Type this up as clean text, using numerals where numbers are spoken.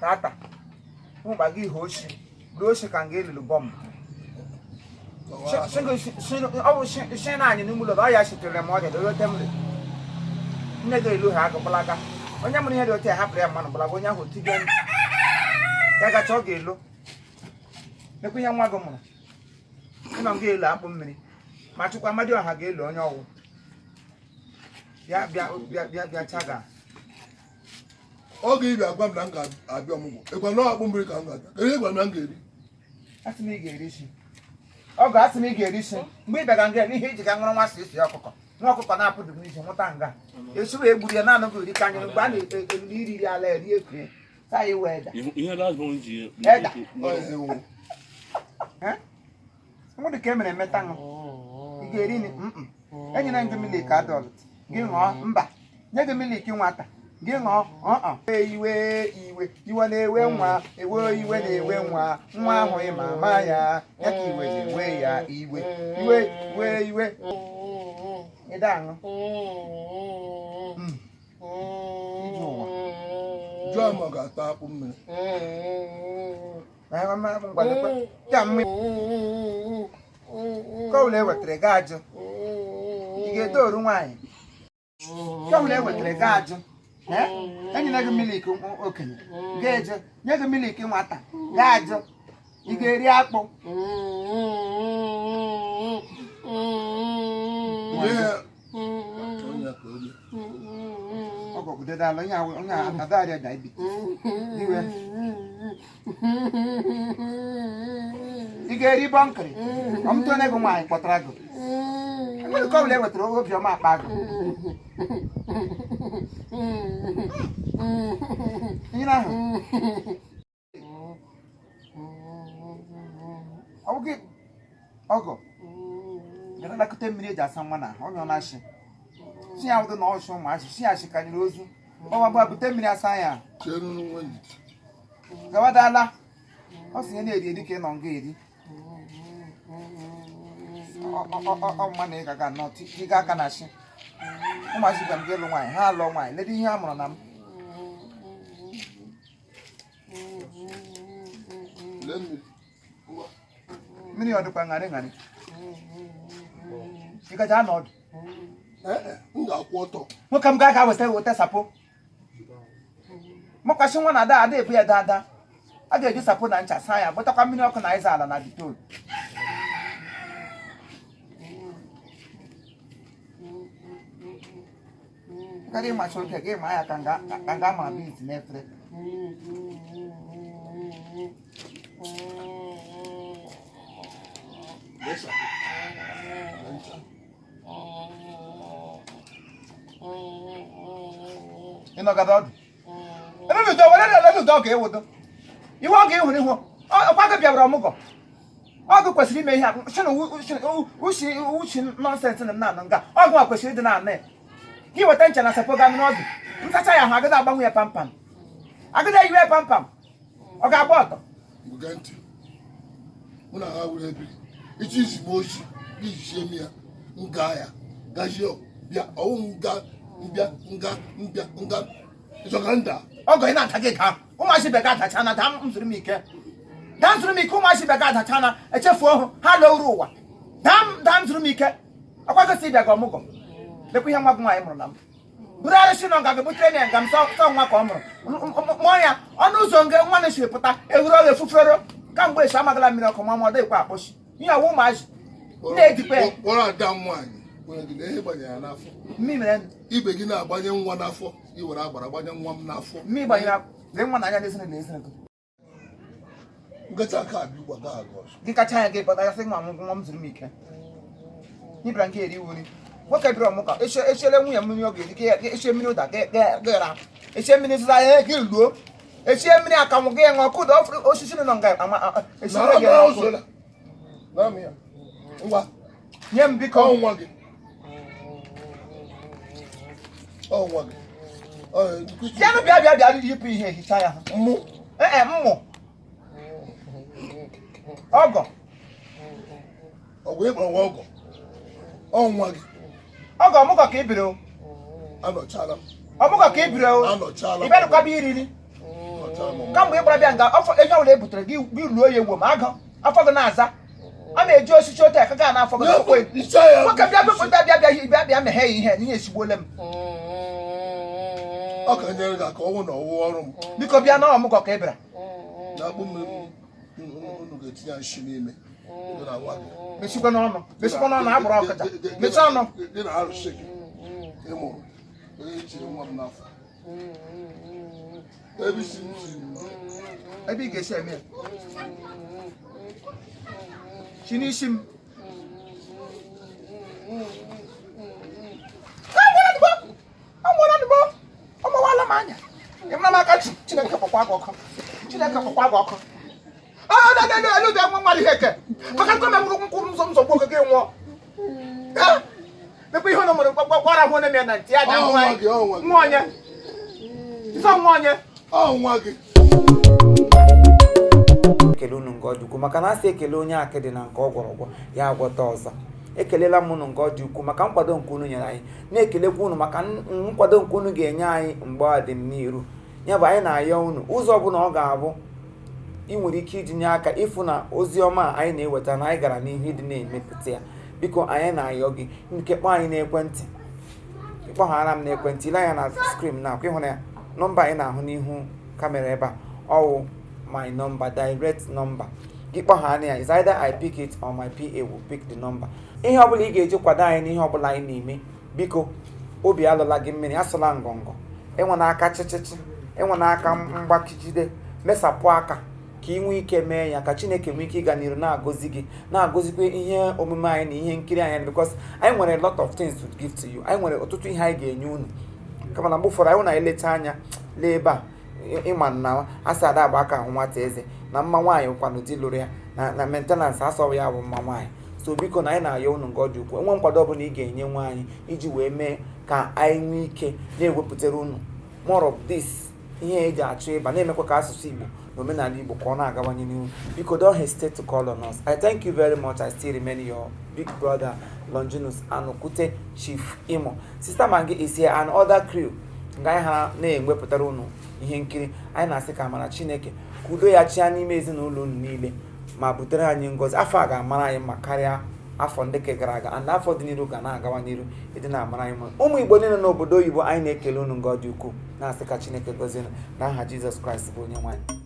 Tata mgba gị ihe oshi bụrụ oshi ka nga elulu bọmbụ. Ọ bụ shi na anyị n'ime ụlọ ọ ya shitere m ọrịa dobe temre nne gị elu ha agụ gbalaga. Onye mụrụ ihe dị otu a hapụrụ ya mmanụ gbalaga onye ahụ tige ndụ ya gacha ọ ga-elo. Lekwa ihe nwa gị mụrụ ịnọ nga elu akpụ mmiri ma chukwu amadioha ga-elu onye ọwụ bịa bịa bịa bịa bịa chaga. Oge ị bịa gwa m na m ga-abịa ọmụgwọ, ịgwa na akpụ mmiri ka m ga-abịa. Kedu ihe ị gwara m na m ga-eri? Asị m ị ga-eri isi ọgọ, asị m ị ga-eri isi mgbe ị bịara nga n'ihe iji ga ṅụrụ nwa si esi ọkụkọ nwa ọkụkọ na-apụdụ n'iji nwụta nga esiwe egburu ya naanị gị iri ka anyị mgbe a na-eriri iriri ala eri ekwe ka anyị wee da. Ihe last born ji Eda. Ọ ezi nwa. Nwere ka e mere emeta ṅụ ị ga-eri ni mm enyere gị milk adult gị ṅụọ mba nye gị milk nwata gị ṅụọ ọọ iwe iwe iwe na-ewe nwa ewe iwe na-ewe nwa nwa ahụghị mama ya ya ka iwe ji ewe ya iwe iwe iwe iwe ịda aṅụ. Ije ụwa. Jụọ ma ọ ga-ata akpụ mmiri. Nke ọbụla e wetara gị ajụ ị ga-edo oru nwaanyị nke ọbụla e wetara gị ajụ. Enyere gị milk okenye ga-eje nye gị milk nwata ga-ajụ ị ga-eri akpụ. Ọgọgidedala onye onye adarịa diabetes iwe ị ga-eri bọnkịrị ọmụtụ onye gị nwaanyị kpọtara gị enwere nke ọbụla e wetara obiọma akpa gị ihe ahụ ọ bụghị ọgọ gara lakọta mmiri eji asa nwa na ahụ onye ọ na-achị si ya wụdụ na ọchụ ụmụazị si ya chịkanyere ozu ọwa gba bute mmiri asa ya gawadala ọ sị ya na-eri eri ka ị nọ nga eri ọmụma na ị gaga nọ tiga aka na chi ụmụazị bịa m ga ịlụ nwaanyị ha alụọ nwaanyị lede ihe a mụrụ na m. Mmiri ọ dịkwa ṅarị ṅarị ị gaja anọ ọdụ. M ga-akwụ ọtọ. Nwoke m ga-aga weta weta sapo mụkwasị nwa na ada ada ebu ya dada a ga-eji sapo na ncha saa ya gbatakwa mmiri ọkụ na ịza ala na Dettol. Karịa ịmacha oke gị ma ya ka nga ka nga ma beans n'efere. Ịnọgide ọdụ emebido were emebido ọgụ ịwụdo iwe ọgụ ịhụrụ ihu ọkwa gị bịara ọmụgwọ ọgụ kwesịrị ime ihe a si na ushi ushi nonsense na na nga ọgụ a kwesịrị ịdị na-anụ ya ka ị weta ncha na sapo gaa n'ọdụ nsacha ya ahụ agada agbanwe ya pampam agada eyiwe ya pampam ọ ga-agba ọtọ. Gee ntị, mụ na ha were ebiri ichi izi m ozi iji sie m ya nga ya gazie bịa ọwụ nga mbịa nga mbịa nga ịchọka nda. Ọgọ ị na-ata gị daa ụmụazị be gị adacha na daa m zuru m ike daa m zuru m ike ụmụazị be gị adacha na echefuo hụ ha lowuru ụwa daa m daa m zuru m ike ọkwa gosi ịbịa gị ọmụgwọ lekwa ihe nwa gị nwaanyị mụrụ na m buru arụsị nọ nga gị butere m ya nga m sọ nwa ka ọ mụrụ mụọ ya ọnụ ụzọ nga nwa na-esiri pụta ewuru ọrụ efufere kamgbe esi amagala mmiri ọkụ ma ọ dịkwa akpọchi ihe ọwụ ụmụazị na-edikwa ya. Kpọrọ ada m nwaanyị nwere gị na ihe gbanyere ya n'afọ. Mmiri mere ibe gị na-agbanye nwa n'afọ i were agbara gbanye nwa m n'afọ. Mmiri gbanyere lee nwa na anya n'ezinụlọ ezinụlọ. Ngacha aka abịa ugbu a gaa aga ọzọ. Gị kacha anya gị pụta ya sị nwa m nwa m zuru m ike ịbịara nke eri wuri nwoke bịara ọmụka echiele nwunye mmiri ọ ga-eri gị echie mmiri ụda gị ra echie mmiri zụta ya gị luo echie mmiri akamụ gị ṅụọ kụda osisi nọ nga ama echiele gị ngwa nye m biko. Nwa gị ọ nwa gị. Bịanụ bịa bịa bịa yipụ ihe hicha ya mụ ee mmụ ọgọ ọgwụ ịkpọrọ nwa ọgọ ọ nwa gị ọgọ ọmụgọ ka ị biri o anọchala m ọmụgọ ka ị biri o anọchala ị bịarụkwa bịa iriri. Kamgbe ị gbara bịa nga afọ ehi ọbụla e butere gị, gị luo ya ewu ma agụ afọ gị na-aza. A na-eji osisi ote aka gaa n'afọ gị tupu nwoke bịa bịa bịa bịa bịa bịa bịa meghee ya ihe n'ihe esigbuole m. Ọ ka nyere gị aka ọnwụ na ọwụ ọrụ m. Biko bịa na ọmụgwọ ka ị bịara. Na-akpụ mmiri unu ga-etinye nshi n'ime. Gị na nwa gị. Mesikwa n'ọnụ, mesikwa n'ọnụ, agbụrụ ọkụja, mechie ọnụ. Gị na arụsị gị ị mụrụ onye chiri nwa m n'afọ ebe isi m si. Ebe ị ga-esi eme ya si n'isi m. Anwụrụ ndụbọ, ọmawala m anya. Ị mara m aka. Chineke kpọkwa gị ọkụ, Chineke kpọkwa gị ọkụ. Elu bịa nwa nwa ihe eke maka nke mewụrụ nkwụ nzọ nzọgbu oge gị nwụọ. Mekwa ihe ụnụ mụrụ gwara hụ onye na ntị ya ga nwa nwa onye nsọ nwa onye. Ọ nwa gị. Ekele unu nke ọ dị ukwuu maka na asị ekele onye akịdị na nke ọ gwọrọ ọgwọ ya agwọta ọzọ. Ekelela m unu nke ọ dị ukwuu maka nkwado nke unu nyere anyị, na-ekelekwa unu maka nkwado nke unu ga-enye anyị mgbe ọ dị m n'iru. Ya bụ, anyị na-ayọ unu, ụzọ ọbụla ọ ga-abụ ị nwere ike iji nye aka ịfụ na ozi ọma a anyị na-eweta na anyị gara n'ihu ịdị na-emepụta ya, biko anyị na-ayọ gị nke kpọọ anyị n'ekwentị. Ịkpọghara m n'ekwentị, ile anya na screen na akwa ịhụ ya, nọmba anyị na-ahụ n'ihu kamera ebe a, ọwụ my number, direct number gị. Kpọghara ya, is either I pick it or my PA will pick the number. Ihe ọbụla ị ga-eji kwado anyị n'ihe ọbụla anyị na-eme, biko obi alụla gị mmiri, asụla ngọngọ, enwe n'aka chịchịchị, enwe n'aka mgbakijide, mesapụ aka ka ị nwee ike mee ya, ka Chineke nwee ike ịga n'iru na-agọzi gị, na-agọzikwa ihe omume anyị na ihe nkiri anyị, because anyị nwere a lot of things to give to you. Anyị nwere ọtụtụ ihe anyị ga-enye unu, kama na mgbe ụfọdụ anyị na-eleta anya lee ebe a ịma na asa ada agba aka ahụ nwata eze na mma nwaanyị kwanụ di lụrụ ya na maintenance asọghị ya bụ mma nwaanyị. So biko na anyị na-ayọ unu nke ọ dị ukwuu, enwe nkwado ọbụla ị ga-enye nwa anyị iji wee mee ka anyị nwee ike na-ewepụtara unu more of this ihe eji achọ ịba, na-emekwa ka asụsụ Igbo na omenala Igbo ka ọ na-agawanye n'ihu. Biko don't hesitate to call on us. I thank you very much. I still remain your big brother, Longinus Anukute, Chief Imo. Sister Mangi is here and other crew nga anyị ha na-ewepụtara unu ihe nkiri anyị. Na-asị ka amara Chineke, ka udo ya chia n'ime ezinụlọ unu niile ma butere anyị ngọzi. Afọ a ga-amara anyị mma karịa afọ ndị ke gara aga, and afọ dị n'iru ga na-agawa n'iru ịdị na-amara anyị mma. Ụmụ Igbo niile n'obodo oyibo, anyị na-ekele unu nga ọ dị ukwuu, na-asị ka Chineke gọzie unu n'aha Jizọs Kraịst bụ onye nwe anyị.